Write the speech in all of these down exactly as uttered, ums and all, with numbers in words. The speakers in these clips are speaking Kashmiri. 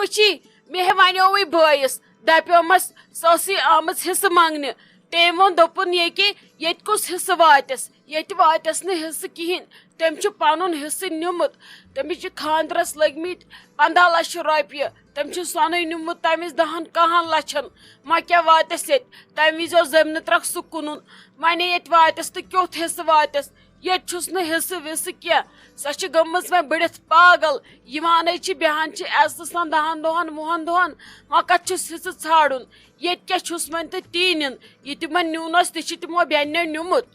أچھی، مےٚ ہے وَنیووُے بٲیِس، دَپیومَس، سۄ ٲسٕے آمٕژ حِصہٕ منٛگنہِ۔ تٔمۍ ووٚن، دوٚپُن، ییٚکے، ییٚتہِ کُس حِصہٕ واتٮ۪س؟ ییٚتہِ واتٮ۪س نہٕ حِصہٕ کِہیٖنۍ۔ تٔمۍ چھُ پَنُن حِصہٕ نیوٗمُت۔ تٔمِس چھِ خانٛدرَس لٔگۍ مٕتۍ پنٛداہ لَچھ رۄپیہِ۔ تٔمۍ چھُ سۄنٕے نیوٗمُت تَمہِ وِزِ دَہَن کَہَن لَچھَن۔ وۄنۍ کیٛاہ واتٮ۪س ییٚتہِ؟ تَمہِ وِزِ اوس زٔمیٖنہٕ ترٛکھ سُہ کٕنُن۔ وۄنۍ ییٚتہِ واتٮ۪س تہٕ کیُتھ حِصہٕ واتٮ۪س؟ ییٚتہِ چھُس نہٕ حِصہٕ وِصہٕ کینٛہہ۔ سۄ چھِ گٔمٕژ وۄنۍ بٔڑِتھ پاگل۔ یِوانَے چھِ، بیٚہان چھِ عزتہٕ سان دَہَن دۄہَن، وُہَن دۄہَن۔ وۄنۍ کَتہِ چھُس حِصہٕ ژھانٛڈُن؟ ییٚتہِ کیٛاہ چھُس وۄنۍ تہٕ تی نِن؟ یہِ تِمَن نیوٗنَس، تہِ چھِ تِمو بیٚنیو نیوٗمُت۔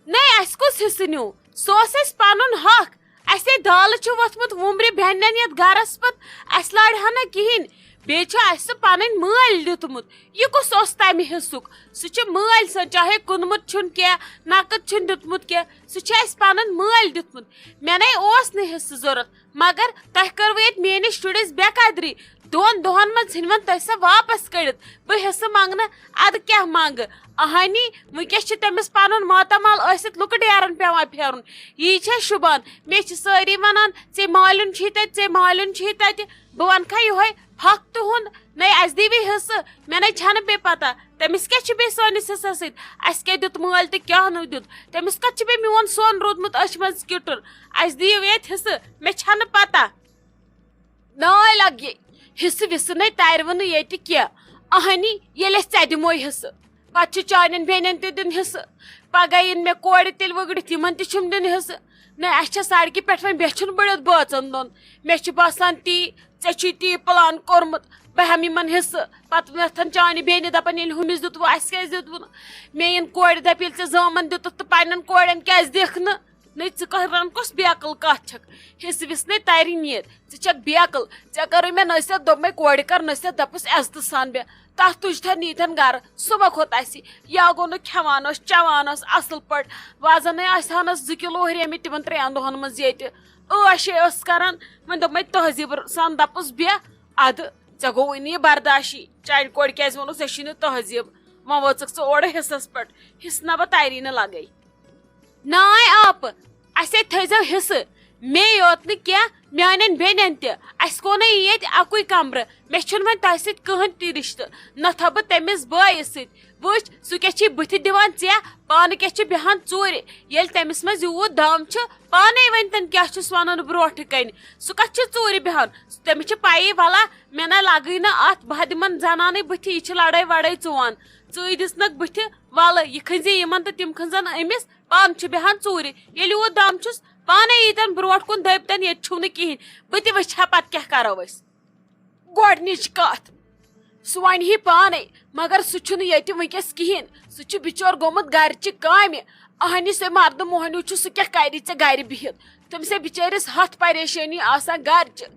نَے، اَسہِ کُس حِصہٕ نیوٗ؟ سُہ اوس اَسہِ پَنُن حق۔ اَسے دالہٕ چھُ ووٚتھمُت وُمبرِ بیٚنٮ۪ن یَتھ گَرَس پَتہٕ، اَسہِ لارِ ہا نہٕ کِہیٖنۍ۔ بیٚیہِ چھُ اَسہِ سُہ پَنٕنۍ مٲلۍ دیُتمُت۔ یہِ کُس اوس تَمہِ حِصُک؟ سُہ چھُ مٲلۍ سُنٛد، چاہے کٕنمُت چھُن کینٛہہ، نقد چھُن دیُتمُت کینٛہہ، سُہ چھُ اَسہِ پَنُن مٲلۍ دیُتمُت۔ مےٚ نَے اوس نہٕ حِصہٕ ضوٚرَتھ، مگر تۄہہِ کٔروٕ ییٚتہِ میٛٲنِس شُرِس بے قدری۔ دۄن دۄہَن منٛز ژھٕنۍ وۄنۍ تۄہہِ سۄ واپَس کٔڑِتھ۔ بہٕ حِصہٕ منٛگنہٕ، اَدٕ کیٛاہ منٛگہٕ؟ اَہَنی، وٕنۍکٮ۪س چھِ تٔمِس پَنُن ماتامال ٲسِتھ لُکہٕ ڈیرَن پٮ۪وان پھیرُن۔ یی چھےٚ شوٗبان۔ مےٚ چھِ سٲری وَنان، "ژے مالیُن چھُے تَتہِ، ژے مالیُن چھُے تَتہِ۔" بہٕ وَنہٕ کھا یِہوٚے، حق تُہُنٛد، نَے اَسہِ دِیوٕے حِصہٕ، مےٚ نَے چھَنہٕ بیٚیہِ پَتہ تٔمِس کیٛاہ چھُ بیٚیہِ سٲنِس حِصَس سۭتۍ، اَسہِ کیٛاہ دیُت مٲلۍ تہٕ کیٛاہ نہٕ دیُت، تٔمِس کَتہِ چھُ بیٚیہِ میون سۄن روٗدمُت أچھِ منٛز کیُٹُن، اَسہِ دِیِو ییٚتہِ حِصہٕ، مےٚ چھَنہٕ پَتہ۔ ناے لَگہِ، حِصہٕ وِصہٕ نَے تَرِ وٕ نہٕ ییٚتہِ کینٛہہ، اَہنی ییٚلہِ أسۍ ژےٚ دِموے حِصہٕ۔ پتہٕ چھُ چانٮ۪ن بیٚنٮ۪ن تہِ دیُن حصہٕ۔ پگاہ یِن مےٚ کورِ تیٚلہِ وٕگڑِتھ، یِمن تہِ چھُم دیُن حصہٕ۔ نہ، اَسہِ چھےٚ سڑکہِ پٮ۪ٹھ وۄنۍ بیچھُن بٔڑِتھ بٲژن دۄن۔ مےٚ چھُ باسان تی، ژےٚ چھُے تی پلان کوٚرمُت، بہٕ ہٮ۪مہٕ یِمن حصہٕ۔ پتہٕ وۄتھن چانہِ بیٚنہِ دپان، ییٚلہِ ہُمِس دیُتوٕ، اَسہِ کیٛازِ دیُتوٕ نہٕ؟ مےٚ یِن کورِ دپہِ، ییٚلہِ ژےٚ زامن دیُتُتھ تہٕ پننٮ۪ن کورٮ۪ن کیٛازِ دِکھ نہٕ؟ نٔے، ژٕ کَران کۄس بیقل کَتھ چھَکھ؟ حصہٕ وِس نَے تَرِ نیر۔ ژٕ چھَکھ بیقل۔ ژےٚ کٔرٕے مےٚ نصیحت، دوٚپمَے کورِ کَر نصیحت، دَپُس عزتہٕ سان بیٚہہ۔ تَتھ تُج تھا نیٖتھَن گَرٕ، سُہ ما کھوٚت اَسہِ؟ یا گوٚو نہٕ کھٮ۪وان ٲس، چٮ۪وان ٲس اَصٕل پٲٹھۍ۔ وازَن نَے آسہِ ہا نَس زٕ کِلوٗ ہُریمٕتۍ تِمَن ترٛٮ۪ن دۄہَن منٛز ییٚتہِ۔ عٲش ہے ٲس کَران۔ وۄنۍ دوٚپمَے تہذیٖب سان دَپُس بیٚہہ۔ اَدٕ ژےٚ گوٚوُے نہٕ یہِ برداشی۔ چانہِ کورِ کیٛازِ ووٚنُتھ ژےٚ چھُے نہٕ تہذیٖب؟ وۄنۍ وٲژٕکھ ژٕ اورٕ حصَس پٮ۪ٹھ۔ حصہٕ نہ بہٕ تَری نہٕ لَگَے۔ ناے آپہٕ، اَسے تھٲیزیو حصہٕ، مے یوت نہٕ کینٛہہ، میانٮ۪ن بیٚنٮ۪ن تہِ۔ اَسہِ کوٚر نہٕ ییٚتہِ اَکُے کمرٕ، مےٚ چھُنہٕ وۄنۍ تۄہہِ سۭتۍ کٕہٕنۍ تہِ رِشتہٕ، نہ تھاو بہٕ تٔمِس بٲیِس سۭتۍ۔ وٕچھ، سُہ کیٛاہ چھِ بٕتھِ دِوان ژےٚ، پانہٕ کیٛاہ چھِ بیٚہان ژوٗرِ؟ ییٚلہِ تٔمِس منٛز یوٗت دم چھُ، پانے ؤنۍتن کیٛاہ چھُس وَنُن برونٛٹھٕ کنہِ۔ سُہ کَتھ چھُ ژوٗرِ بیٚہان؟ تٔمِس چھِ پَیی، وَلا مےٚ نہ لَگٕے نہٕ اَتھ بَہہ دِمَن زَنانٕے بٕتھِ، یہِ چھِ لَڑٲے وَڑٲے ژُوان۔ ژٕے دِژنَکھ بٕتھِ، وَلہٕ یہِ کھٔنزِ یِمَن تہٕ تِم کھٔنزَن أمِس۔ پانہٕ چھُ بیٚہان ژوٗرِ۔ ییٚلہِ یوٗت دم چھُس، پانے ییٖتن برونٛٹھ کُن دٔپۍتن، ییٚتہِ چھُم نہٕ کِہیٖنۍ۔ بہٕ تہِ وٕچھِ ہا پتہٕ کیٛاہ کرو أسۍ۔ گۄڈٕنِچ کتھ، سُہ ونہِ ہے پانے، مگر سُہ چھُنہٕ ییٚتہِ وٕنکیٚس کِہیٖنۍ۔ سُہ چھُ بِچور گوٚمُت گرِچہِ کامہِ۔ اہنہِ سُے مردٕ موہنیوٗ چھُ، سُہ کیٛاہ کرِ ژےٚ گرِ بِہِتھ؟ تٔمِس ہے بِچٲرِس ہتھ پریشٲنی آسان گرِچہِ۔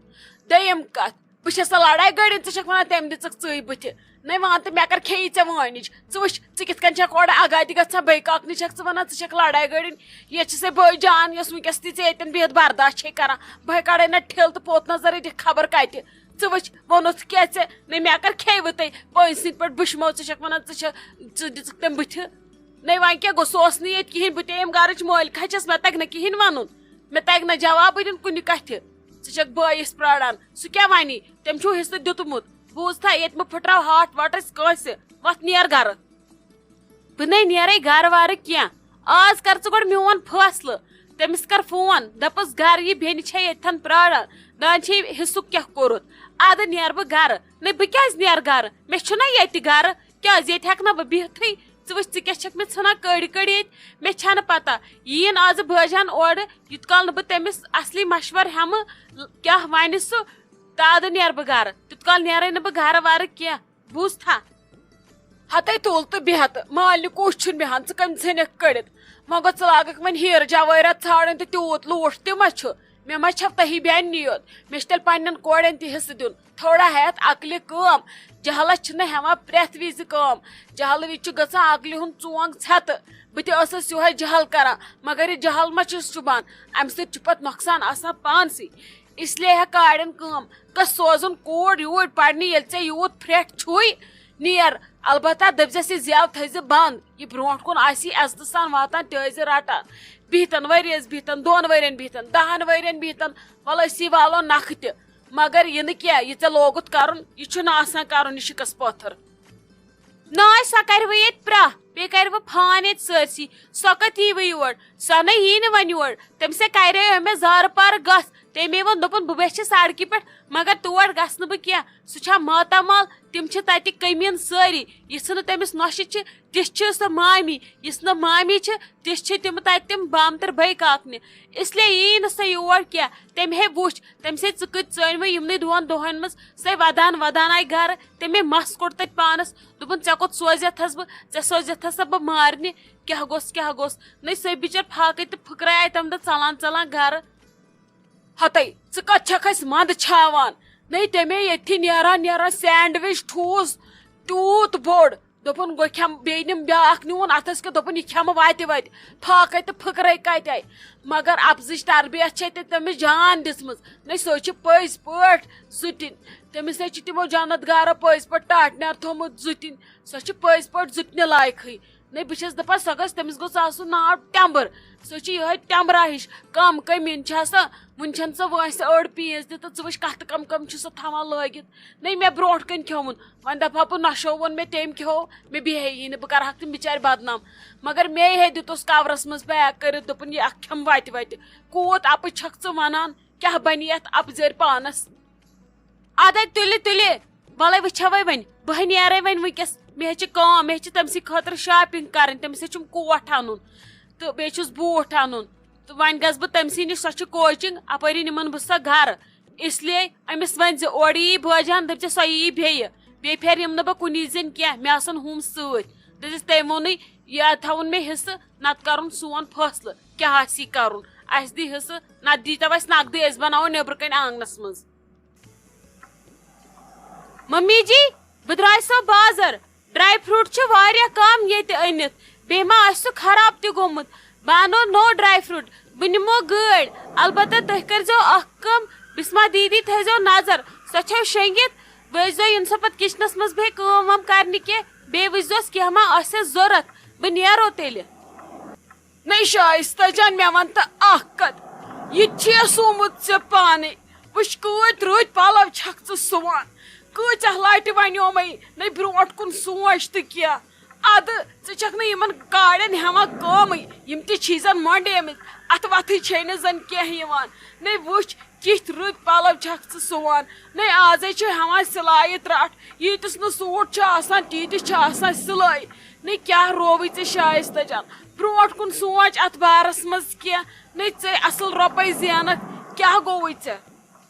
دوٚیِم کتھ، بہٕ چھَس سۄ لڑاے گٔڑِتھ، ژٕ چھَکھ وَنان تٔمۍ دِژٕکھ ژٕے بٕتھِ۔ نَے وَن تہٕ مےٚ کَر کھیٚیی ژےٚ وٲنِج؟ ژٕ وٕچھ، ژٕ کِتھ کٔنۍ چھَکھ اورٕ آگاہ تہِ گژھان، بیٚیہِ کاکنہِ چھَکھ ژٕ وَنان ژٕ چھَکھ لڑاے گٔڑِنۍ۔ یہِ چھِ سۄ بٔے جان، یۄس وٕنکیٚس تہِ ژےٚ ییٚتٮ۪ن بِہِتھ برداش چھے کَران۔ بہٕ ہے کَڑے نہ ٹھِل تہٕ پوٚت نظرٕے دِتھ خبر کَتہِ۔ ژٕ وٕچھ، ووٚنُتھ کیٛاہ ژےٚ؟ نَے مےٚ کَر کھیٚیہِ وٕ تۄہہِ پٲنۍ سٕنٛدۍ پٲٹھۍ بٕشمو، ژٕ چھَکھ وَنان ژٕ چھَکھ، ژٕ دِژٕکھ تٔمۍ بٕتھِ۔ نَے وۄنۍ کیٛاہ گوٚو، سُہ اوس نہٕ ییٚتہِ کِہیٖنۍ، بہٕ تے ییٚمہِ گَرٕچ مٲلکہ چھَس، مےٚ تَگہِ نہ کِہیٖنۍ وَنُن۔ مےٚ تَگہِ نہ جوابٕے دیُن کُنہِ کَتھِ۔ ژٕ چھَکھ بٲیِس پرٛاران، سُہ کیٛاہ وَنی؟ تٔمۍ چھُو حِصہٕ دیُتمُت۔ بوٗز تھا، ییٚتہِ مہٕ پھٕٹراو ہاٹھ واٹھ اَسہِ کٲنٛسہِ۔ وَتھ نیر گَرٕ۔ بہٕ نَے نیرَے گَرٕ وَرٕ کینٛہہ۔ آز کَر ژٕ گۄڈٕ میون فٲصلہٕ۔ تٔمِس کَر فون، دَپَس گَرٕ یہِ بیٚنہِ چھےٚ ییٚتھَن پرٛاران۔ دَپان چھے حِصُک کیٛاہ کوٚرُتھ؟ اَدٕ نیرٕ بہٕ گَرٕ۔ نَے، بہٕ کیٛازِ نیرٕ گَرٕ؟ مےٚ چھُنہ ییٚتہِ گَرٕ۔ کیٛازِ، ییٚتہِ ہٮ۪کہٕ نہ بہٕ بِہتھٕے؟ ژٕ وٕچھ، ژٕ کیٛاہ چھَکھ مےٚ ژھٕنان کٔڑۍ کٔڑۍ ییٚتہِ؟ مےٚ چھَنہٕ پَتہ۔ یِیِن آزٕ بٲجان اورٕ، یُت کال نہٕ بہٕ تٔمِس اَصلی مَشوَرٕ ہٮ۪مہٕ، کیٛاہ وَنہِ سُہ، تادٕ نیرٕ بہٕ گَرٕ۔ تیُت کال نیرَے نہٕ بہٕ گَرٕ وَرٕ کینٛہہ۔ بوٗزتھا؟ ہَتَے تُل تہٕ بیٚہہ تہٕ مالنہِ کُس چھُنہٕ بیٚہان، ژٕ کٔمۍ ژھٕنِکھ کٔڑِتھ؟ وۄنۍ گوٚو ژٕ لاگَکھ وۄنۍ ہیٖرٕ جوٲہِرات ژھانٛڈٕنۍ تہٕ تیوٗت لوٗٹھ تہِ ما چھُ؟ مےٚ ما چھَو تۄہی بیٚنہِ یوت؟ مےٚ چھِ تیٚلہِ پنٛنٮ۪ن کورٮ۪ن تہِ حِصہٕ دیُن۔ تھوڑا ہٮ۪تھ عقلہِ کٲم۔ جہلس چھِنہٕ ہٮ۪وان پرٛٮ۪تھ وِزِ کٲم۔ جہلہٕ وِزِ چھُ گژھان عقلہِ ہُنٛد ژونٛگ ژھٮ۪تہٕ۔ بہٕ تہِ ٲسٕس یِہوٚے جہل کران، مگر یہِ جہل ما چھُس چُبان؟ اَمہِ سۭتۍ چھُ پتہٕ نۄقصان آسان پانسٕے۔ اس لیے ہا کارٮ۪ن کٲم، کس سوزُن کوٗر یوٗرۍ پرنہِ، ییٚلہِ ژےٚ یوٗت پھرٛٹھ چھُے، نیر۔ البتہ دٔپزٮ۪س، یہِ زٮ۪و تھٲیزِ بنٛد۔ یہِ برونٛٹھ کُن آسی عزتہٕ سان واتان، تہِ ٲسۍ زِ رٹان۔ بِہتن ؤریَس بِہتن، دۄن ؤرین بِہتن، دہن ؤرین بِہتن، وَلہٕ أسی والو نکھٕ تہِ۔ مگر یہِ نہٕ کینٛہہ، یہِ ژےٚ لوگُتھ کرُن، یہِ چھُنہٕ آسان کرُن، یہِ شِکس پٲتھٕر۔ نہ، سۄ کرِ وۄنۍ ییٚتہِ پرٛاہ، بیٚیہِ کرِ وۄنۍ فان ییٚتہِ سٲرسٕے۔ سۄ کتھ یی وۄنۍ یور؟ سۄ نہ یی نہٕ وۄنۍ یور۔ تٔمۍ سٕے کریو مےٚ زارٕ پارٕ گژھ، تٔمۍ ووٚن، دوٚپُن، بہٕ بیچھِ سڑکہِ پٮ۪ٹھ، مگر تور گژھٕ نہٕ بہٕ کینٛہہ۔ سُہ چھا ماتامال؟ تِم چھِ تَتہِ کٔمیٖن سٲری۔ یِژھ نہٕ تٔمِس نۄشہِ چھِ، تِژھ چھِ سۄ مامی۔ یِژھ نہٕ مامی چھِ، تِژھ چھِ تِم تَتہِ تِم بامتٕر بٲے کاکنہِ۔ اس لیے یی نہٕ سۄ یور کینٛہہ۔ تٔمۍ ہے وُچھ، تٔمۍ سٕے ژٕ کۭتۍ ژٲنۍ وۄنۍ یِمنٕے دۄن دۄہَن منٛز۔ سۄے وَدان وَدان آیہِ گَرٕ۔ تٔمۍ مےٚ مَس کوٚڑ تَتہِ پانَس۔ دوٚپُن، "ژےٚ کوٚت سوزیتھَس بہٕ؟ ژےٚ سوزیتھَسا بہٕ مارنہِ؟" کیٛاہ گوٚژھ، کیٛاہ گوٚژھ؟ نَے سۄے بِچٲر پھاکٕے تہٕ پھٕکرے آیہِ تَمہِ دۄہ ژَلان ژَلان گَرٕ۔ ہتے، ژٕ کتھ چھکھ اسہِ مند چھاوان؟ نے تمے ییٚتھی نیران نیران سینڈوچ ٹھوٗس تیوٗت بوٚڑ۔ دوٚپُن، "گوٚو کھٮ۪م"، بیٚیہِ نیُم بیٛاکھ نیوٗن اتھس کیُتھ، دوٚپُن، "یہِ کھٮ۪مہٕ وتہِ وتہِ، پھاکے تہٕ پھٕکرے کتہِ آیہِ؟" مگر اپزٕچ تربیت چھے تٔمۍ تٔمِس جان دِژمٕژ۔ نے سۄ چھِ پٔزۍ پٲٹھۍ زُتِنۍ۔ تٔمِس ہے چھِ تِمو جنت گارو پٔزۍ پٲٹھۍ ٹاٹھۍ نار تھوٚمُت زُتِنۍ۔ سۄ چھِ پٔزۍ پٲٹھۍ زُتنہِ لایقٕے۔ نَے، بہٕ چھَس دَپان، سۄ گٔژھ، تٔمِس گوٚژھ آسُن ناو ٹٮ۪مبٕر۔ سۄ چھِ یِہوٚے ٹٮ۪مبرا ہِش، کَم کٔمیٖن چھِ آسان۔ وٕنہِ چھَنہٕ ژےٚ وٲنٛسہِ أڑ پیٖنٛژ تہِ تہٕ ژٕ وٕچھ کَتھ تہٕ کَم کَم چھُ سۄ تھاوان لٲگِتھ۔ نَے، مےٚ برونٛٹھ کَنہِ کھیوٚمُت۔ وۄنۍ دَپہٕ ہا بہٕ، نۄشو ووٚن مےٚ، تٔمۍ کھیوٚو، مےٚ بیٚہے یی نہٕ، بہٕ کَرٕ ہاکھ تٔمۍ بِچارِ بدنام۔ مگر مے ہے دیُتُس کَورَس منٛز پیک کٔرِتھ، دوٚپُن، "یہِ اَکھ کھٮ۪م وَتہِ وَتہِ۔" کوٗت اَپٕز چھَکھ ژٕ وَنان؟ کیٛاہ بَنہِ یَتھ اَپزٲرۍ پانَس؟ اَدَے تُلہِ تُلہِ، وَلَے وٕچھَوَے وۄنۍ، بہٕ ہے نیرَے وۄنۍ وٕنۍکٮ۪س، مےٚ ہے چھِ کٲم، مےٚ ہے چھِ تٔمۍ سٕے خٲطرٕ شاپِنٛگ کَرٕنۍ، تٔمِس ہے چھُم کوٹھ اَنُن تہٕ بیٚیہِ چھُس بوٗٹھ اَنُن۔ تہٕ وۄنۍ گژھٕ بہٕ تٔمۍ سٕے نِش، سۄ چھِ کوچِنٛگ، اَپٲری نِمَن بہٕ سۄ گَرٕ۔ اس لیے أمِس ؤنۍ زِ، اورٕ یی بٲجان، دٔپۍ زِ سۄ یی بیٚیہِ، بیٚیہِ پھِرِ یِم نہٕ بہٕ کُنی زٔنۍ کینٛہہ، مےٚ آسَن ہُم سۭتۍ۔ دٔپِس، "تٔمۍ ووٚنُے، یہِ تھاوُن مےٚ حِصہٕ، نَتہٕ کَرُن سون فٲصلہٕ، کیٛاہ آسہِ یہِ کَرُن، اَسہِ دی حِصہٕ، نَتہٕ دیٖتو اَسہِ نقدٕے، أسۍ بَناوو نیٚبرٕ کَنہِ آنٛگنَس منٛز۔" ممی جی، بہٕ درٛایہِ سو بازر۔ ڈراے فروٹ چھِ واریاہ کم ییٚتہِ أنِتھ۔ بیٚیہِ ما آسہِ سُہ خراب تہِ گوٚمُت؟ بہٕ اَنو نوٚو ڈراے فروٹ۔ بہٕ نِمو گٲڑۍ۔ البتہ تُہۍ کٔرۍزیو اکھ کٲم، بسمہ دیدی تھٲیزیو نظر۔ سۄ چھو شۄنٛگِتھ۔ بہٕ ٲسۍزیو یُن سۄ پتہٕ کچنس منٛز بیٚیہِ کٲم وٲم کرنہِ کینٛہہ۔ بیٚیہِ وٕچھزیوس کینٛہہ ما آسٮ۪س ضوٚرتھ۔ بہٕ نیرو تیٚلہِ۔ نَے شایستہ جان، مےٚ وَن تہٕ اَکھ کَتھ، یہِ تہِ چھُ سُومُت ژےٚ پانَے؟ وٕچھ، کۭتۍ رٕتۍ پَلَو چھَکھ ژٕ سُوان، کۭژاہ لَٹہِ وَنیومَے، نَے برونٛٹھ کُن سونٛچ تہٕ کینٛہہ۔ اَدٕ ژٕ چھَکھ نہٕ یِمَن کاڑٮ۪ن ہٮ۪وان کٲمٕے، یِم تہِ چھِی زَن مۄنٛڈیمٕتۍ، اَتھٕ وَتھٕے چھے نہٕ زَن کینٛہہ یِوان۔ نَے وٕچھ، کِتھۍ رٕتۍ پَلَو چھَکھ ژٕ سُوان۔ نَے آزَے چھِ ہٮ۪وان سِلایہِ ترٛٹھ۔ ییٖتِس نہٕ سوٗٹ چھُ آسان، تیٖتِس چھِ آسان سِلٲے۔ نَے کیٛاہ رووُے ژےٚ شایستہ جان؟ برونٛٹھ کُن سونٛچ اَتھ بارَس منٛز کینٛہہ۔ نَے ژےٚ اَصٕل رۄپَے زینَکھ، کیٛاہ گوٚوُے ژےٚ؟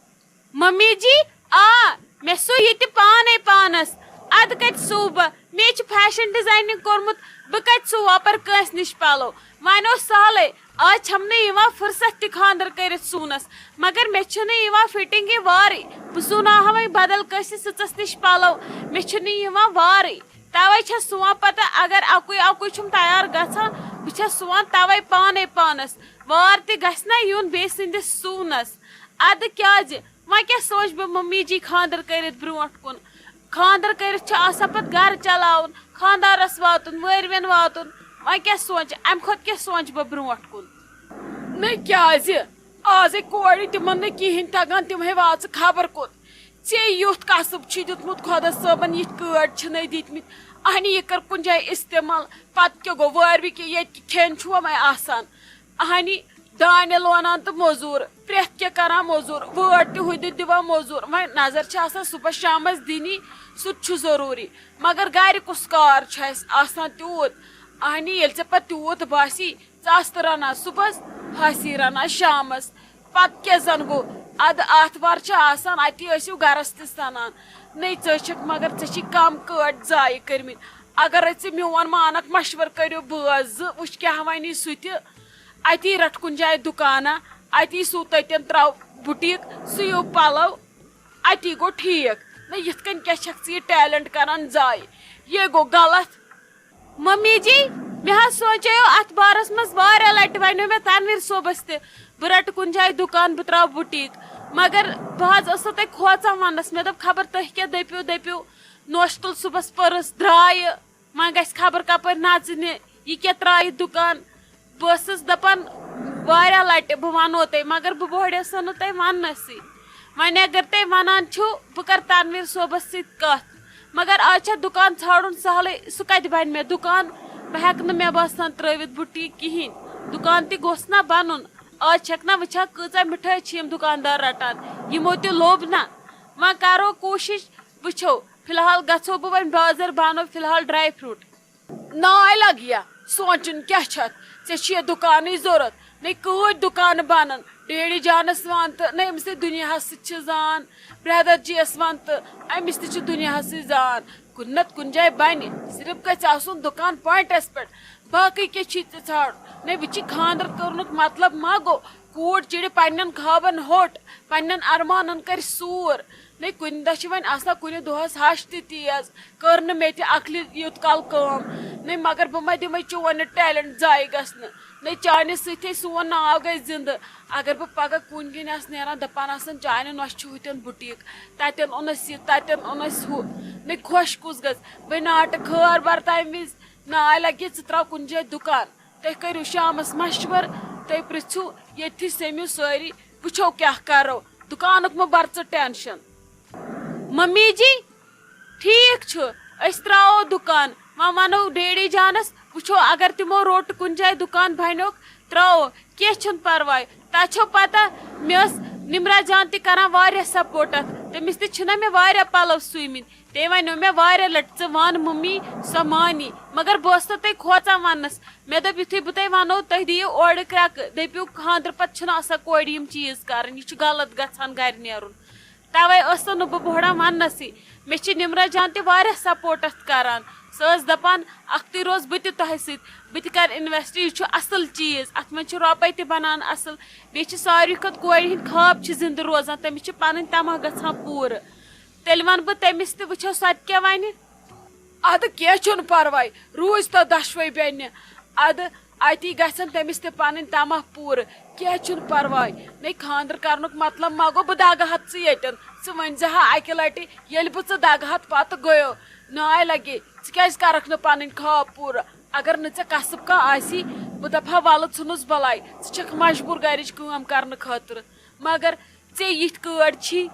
ممی جی، آ، مےٚ سُو یہِ تہِ پانَے پانَس۔ اَدٕ کَتہِ سُوٕ بہٕ؟ مےٚ چھُ فیشن ڈیزایننگ کوٚرمُت، بہٕ کَتہِ سُوٕ وۄپَر کٲنٛسہِ نِش پَلو؟ وۄنۍ اوس سہلٕے، آز چھَم نہٕ یِوان فرصت تہِ خانٛدر کٔرِتھ سُونَس، مگر مےٚ چھُنہٕ یِوان فِٹِنٛگٕے وارٕے۔ بہٕ سُوناوہا وۄنۍ بدل کٲنٛسہِ سٕژَس نِش پَلو، مےٚ چھُنہٕ یِوان وارٕے۔ تَوَے چھَس سُوان پَتہٕ، اگر اَکُے اَکُے چھُم تیار گژھان، بہٕ چھَس سُوان تَوَے پانَے پانَس۔ وار تہِ گژھِ نہ یُن بیٚیہِ سٕنٛدِس سُونَس۔ اَدٕ کیٛازِ؟ وۄنۍ کیٛاہ سونٛچہٕ بہٕ ممی جی خانٛدر کٔرِتھ برونٛٹھ کُن؟ خانٛدر کٔرِتھ چھُ آسان پَتہٕ گَرٕ چلاوُن، خانٛدارَس واتُن، وٲرۍوٮ۪ن واتُن۔ وۄنۍ کیٛاہ سونٛچہٕ؟ اَمہِ کھۄتہٕ کیٛاہ سونٛچہٕ بہٕ برونٛٹھ کُن؟ نَے کیٛازِ؟ آزے کورِ تِمَن نہٕ کِہیٖنۍ تَگان، تِم ہے واژٕ خبر کوٚت۔ ژےٚ یُتھ کَسٕب چھُے دیُتمُت خۄدا صٲبَن، یِتھۍ کٲڑۍ چھِنَے دِتمٕتۍ۔ اَہنہِ یہِ کٔر کُنہِ جایہِ استعمال، پَتہٕ کیٛاہ گوٚو؟ وٲرۍوِ کہِ ییٚتہِ کہِ کھٮ۪ن چھُوا وۄنۍ آسان؟ اَہنہِ دانہِ لونان تہٕ موٚزوٗر، پرٛٮ۪تھ کینٛہہ کَران موٚزوٗر، وٲر تہِ ہُہ تہِ دِوان موٚزوٗر۔ وۄنۍ نظر چھِ آسان صُبحَس شامَس دِنی، سُہ تہِ چھُ ضروٗری۔ مگر گَرِ کُس کار چھُ اَسہِ آسان تیوٗت؟ اَہنہِ ییٚلہِ ژےٚ پَتہٕ تیوٗت باسی، ژٕ آس تہٕ رَنان صُبحَس، ہاسی رَنان شامَس۔ پَتہٕ کیٛاہ زَن گوٚو؟ اَدٕ آتھوار چھِ آسان، اَتی ٲسِو گَرَس تہِ سَنان۔ نَے ژٕ چھَکھ، مگر ژےٚ چھی کَم کٲڑۍ ضایع کٔرۍمٕتۍ۔ اگرَے ژٕ میون مانَکھ، مَشوَر کٔرِو بٲژ زٕ، وٕچھ کیٛاہ وَنی سُہ تہِ۔ اَتی رَٹھ کُنہِ جایہِ دُکانہ، اَتی سُو تٔتٮ۪ن ترٛاو بُٹیٖک، سُیِو پَلَو، اَتی گوٚو ٹھیٖک۔ نہ، یِتھ کٔنۍ کیٛاہ چھَکھ ژٕ یہِ ٹیلنٹ کَران ضایع؟ یے گوٚو غلط۔ ممی جی، مےٚ حظ سونٛچیو اَتھ بارَس منٛز واریاہ لَٹہِ، وَنیو مےٚ تنویٖر صٲبَس تہِ، بہٕ رَٹہٕ کُنہِ جایہِ دُکان، بہٕ ترٛاوٕ بُٹیٖک۔ مگر بہٕ حظ ٲسٕس تۄہہِ کھوژان وَننَس، مےٚ دوٚپ، خبر تُہۍ کیٛاہ دٔپِو، دٔپِو، نوشتُل صُبحَس پٔرٕس درٛایہِ، وۄنۍ گژھِ خبر کَپٲرۍ نَژنہِ، یہِ کیٛاہ ترٛایہِ دُکان۔ بہٕ ٲسٕس دَپان واریاہ لَٹہِ بہٕ وَنو تۄہہِ، مگر بہٕ بوڑیسو نہٕ تۄہہِ وَننَسٕے۔ وۄنۍ اگر تُہۍ ونان چھِو، بہٕ کرٕ تنویر صٲبس سۭتۍ کتھ، مگر آز چھا دُکان ژھانڈُن سہلٕے؟ سُہ کتہِ بنہِ مےٚ دُکان؟ بہٕ ہیٚکہٕ نہٕ، مےٚ باسان، ترٲوِتھ بُٹیٖک کِہیٖنۍ۔ دُکان تہِ گوٚژھ نا بنُن۔ آز چھکھ نا وٕچھان، کۭژاہ مِٹھٲے چھِ یِم دُکاندار رٹان، یِمو تہِ لوٚب نا۔ وۄنۍ کرو کوٗشش، وٕچھو۔ فی الحال گژھو بہٕ وۄنۍ بازر، بہٕ انو فی الحال ڈراے فروٹ۔ ناے لگیا، سونچُن کیٛاہ چھُ اتھ؟ ژےٚ چھُ یہِ دُکانٕے ضروٗرت۔ نے کۭتۍ دُکانہٕ بنن؟ ڈیڈی جانس ون تہٕ نے أمِس تہِ دُنیاہس سۭتۍ چھِ زان، برادر جی یس ون تہٕ أمِس تہِ چھِ دُنیاہس سۭتۍ زان۔ کُنہِ نتہٕ کُنہِ جایہِ بنہِ، صرف گژھِ آسُن دُکان پوینٹس پٮ۪ٹھ۔ باقٕے کیٛاہ چھُے ژےٚ ژھانڈُن؟ نے وٕچھِ، خاندر کرنُک مطلب ما گوٚو کوٗر چیٖرِ پننٮ۪ن خوابن ہوٚٹ، پننٮ۪ن ارمانن کرِ سوٗر؟ نے کُنہِ دۄہ چھِ وۄنۍ آسان کُنہِ دۄہس ہش تہِ تیز، کٔر نہٕ مےٚ تہِ عقلہِ یوٗت کال کٲم۔ نے مگر بہٕ ما دِمے چون یہِ ٹیلنٹ ضایع گژھنہٕ؟ نے چانہِ سۭتۍ سون ناو گژھِ زندٕ۔ اگر بہٕ پگاہ کُنہِ کِنۍ آسہٕ نیران، دپان آسن، چانہِ نۄشہِ چھُ ہُتٮ۪ن بُٹیٖک، تتٮ۪ن اوٚنُس یہِ، تتٮ۪ن اوٚنُس ہُہ۔ نے خۄش کُس گژھِ؟ بے ناٹہٕ خٲر بر تمہِ وِزِ۔ ناے لگہِ، ژٕ تراو کُنہِ جایہِ دُکان۔ تُہۍ کٔرِو شامس مشور، تُہۍ پرژھِو ییٚتھی سٔمِو سٲری، وٕچھو کیٛاہ کرو۔ دُکانُک مہ بر ژٕ ٹینشن۔ ممی جی، ٹھیٖک چھُ، أسۍ ترٛاوو دُکان۔ وۄنۍ وَنو ڈیڈی جانَس، وٕچھو اگر تِمو روٚٹ کُنہِ جایہِ دُکان بَنیوکھ، ترٛاوو، کینٛہہ چھُنہٕ پَرواے۔ تۄہہِ چھو پَتہ، مےٚ ٲس نِمرا جان تہِ کَران واریاہ سپوٹ اَتھ، تٔمِس تہِ چھِنہ مےٚ واریاہ پَلو سُوۍمٕتۍ۔ تٔمۍ وَنیو مےٚ واریاہ لَٹہِ، "ژٕ وَن مُمی، سۄ مانی"، مگر بہٕ ٲسٕس نہٕ تۄہہِ کھوژان وَننَس۔ مےٚ دوٚپ، یُتھُے بہٕ تۄہہِ وَنو، تُہۍ دِیِو اورٕ کرٛٮ۪کہٕ، دٔپِو، "خانٛدرٕ پَتہٕ چھِنہٕ آسان کورِ یِم چیٖز کَرٕنۍ، یہِ چھُ غلط گژھان گرِ نیرُن"۔ توے ٲسٕس نہٕ بہٕ بۄہڑان وننسٕے۔ مےٚ چھِ نِمرا جان تہِ واریاہ سپورٹ اتھ کران۔ سۄ ٲس دپان، "اکھتُے روز بہٕ تہِ تۄہہِ سۭتۍ، بہٕ تہِ کرٕ انویسٹ، یہِ چھُ اصل چیٖز، اتھ منٛز چھِ رۄپے تہِ بنان اصل، بیٚیہِ چھِ ساروی کھۄتہٕ کورِ ہٕنٛدۍ خواب چھِ زندٕ روزان، تٔمِس چھِ پنٕنۍ طمع گژھان پوٗرٕ۔" تیٚلہِ ونہٕ بہٕ تٔمِس تہِ، وٕچھو سۄ تہِ کیٛاہ ونہِ۔ ادٕ کینٛہہ چھُنہٕ پرواے، روٗزۍ تو دۄشوے بیٚنہِ۔ ادٕ اتی گژھن تٔمِس تہِ پنٕنۍ طمع پوٗرٕ۔ کینٛہہ چھُنہٕ پرواے۔ نے خانٛدر کرنُک مطلب ما گوٚو بہٕ دگہٕ ہتھ ژٕ ییٚتٮ۪ن۔ ژٕ ؤنۍ زِ ہا اکہِ لٹہِ، ییٚلہِ بہٕ ژٕ دگہٕ ہتھ پتہٕ گٔیو۔ ناے لگے، ژٕ کیٛازِ کرکھ نہٕ پنٕنۍ خواب پوٗرٕ؟ اگر نہٕ ژےٚ کسب کانٛہہ آسی، بہٕ دپہٕ ہا، ولہٕ ژھٕنُس بلاے، ژٕ چھکھ مجبوٗر گرِچ کٲم کرنہٕ خٲطرٕ۔ مگر ژےٚ یِتھۍ کٲڑۍ چھی۔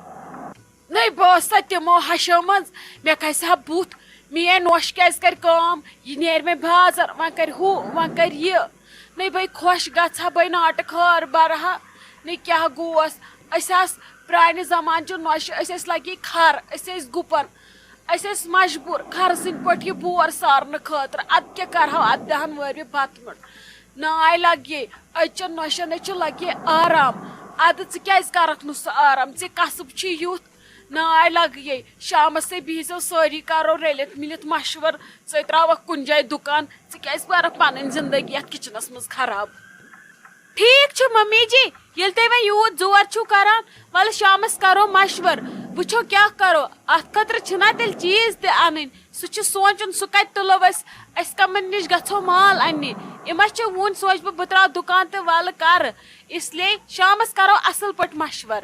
نے بہٕ ٲسسا تِمو ہشو منٛز، مےٚ کھسہِ ہا بُتھ، میٲنۍ نۄش کیٛازِ کرِ کٲم، یہِ نیرِ مےٚ بازر، وۄنۍ کرِ ہُہ، وۄنۍ کرِ یہِ۔ نے بے خۄش گژھٕ ہا، بے ناٹہٕ خٲر برٕ ہا۔ نے کیٛاہ گوس؟ أسۍ آسہٕ پرانہِ زمانہٕ چہِ نۄشہِ، أسۍ ٲسۍ لگی کھر، أسۍ ٲسۍ گُپن، أسۍ ٲسۍ مجبوٗر کھرٕ سٕنٛدۍ پٲٹھۍ یہِ بور سارنہٕ خٲطرٕ۔ ادٕ کیٛاہ کرہو، ادٕ دِہن وٲرۍ بتہٕ میوٚٹھ۔ ناے لگے، أزچٮ۪ن نۄشن ہے چھُ لگے آرام۔ ادٕ ژٕ کیٛازِ کرکھ نہٕ سُہ آرام؟ ژےٚ کسب چھُے یُتھ۔ ناے لگے، شامس ہے بِہزیو سٲری، کرو رٔلِتھ مِلِتھ مشور۔ ژٕ تراوکھ کُنہِ جایہِ دُکان، ژٕ کیٛازِ کرکھ پنٕنۍ زندگی یتھ کچنس منٛز خراب؟ ٹھیٖک چھُ ممی جی، ییٚلہِ تُہۍ وۄنۍ یوٗت زور چھِو کران، ولہٕ شامس کرو مشور، وٕچھو کیٛاہ کرو۔ اتھ خٲطرٕ چھِنہ تیٚلہِ چیٖز تہِ انٕنۍ، سُہ چھُ سونٛچُن، سُہ کتہِ تُلو أسۍ، أسۍ کمن نِش گژھو مال اننہِ؟ یہِ ما چھِ وُنۍ سونٛچہٕ بہٕ، بہٕ تراوٕ دُکان تہٕ ولہٕ کرٕ۔ اس لیے شامس کرو اصل پٲٹھۍ مشور۔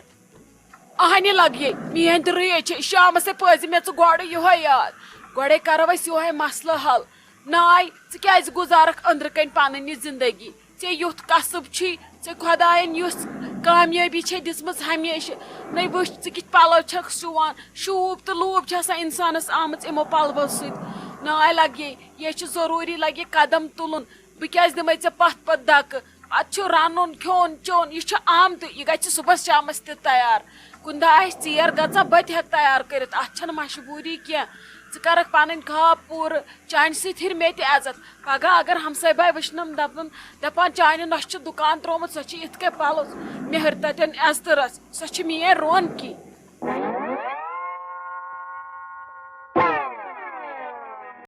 اہنہِ لگیے، میٲنۍ تہِ رٲے چھِ، شامس ہے پٲزِ مےٚ ژٕ گۄڈٕ یِہوے یاد۔ گۄڈے کرو أسۍ یِہوے مسلہٕ حل۔ ناے، ژٕ کیٛازِ گُزارکھ أنٛدرٕ کنۍ پنٕنۍ یہِ زندگی؟ ژےٚ یُتھ کسب چھُے، ژےٚ خۄداین یُس کامیٲبی چھے دِژمٕژ ہمیشہٕ۔ نَے وٕچھ، ژٕ کِتھ پلو چھکھ سُوان، شوٗب تہٕ لوٗب چھِ آسان انسانس آمٕژ یِمو پلوو سۭتۍ۔ ناے لگیے، یہِ چھُ ضروٗری لگہِ قدم تُلُن۔ بہٕ کیٛازِ دِمے ژےٚ پتھ پتھ دکہٕ؟ اتھ چھُ رنُن، کھیوٚن، چیوٚن، یہِ چھُ آمتُے، یہِ گژھِ صُبحس شامس تہِ تیار۔ کُنہِ دۄہ آسہِ ژیر گژھان، بہٕ تہِ ہٮ۪کہٕ تیار کٔرِتھ، اتھ چھنہٕ مجبوٗری کینٛہہ۔ ژٕ کرکھ پنٕنۍ خواب پوٗرٕ، چانہِ سۭتۍ ہیٚرِ مےٚ تہِ عزت۔ پگاہ اگر ہمساے باے وٕچھنم، دپن، دپان، "چانہِ نۄشہِ چھُ دُکان ترٛوومُت، سۄ چھِ یِتھ کٔنۍ پلو، مےٚ ہیٚرِ تتٮ۪ن عزتہٕ رژھ، سۄ چھِ میٲنۍ رونقی۔"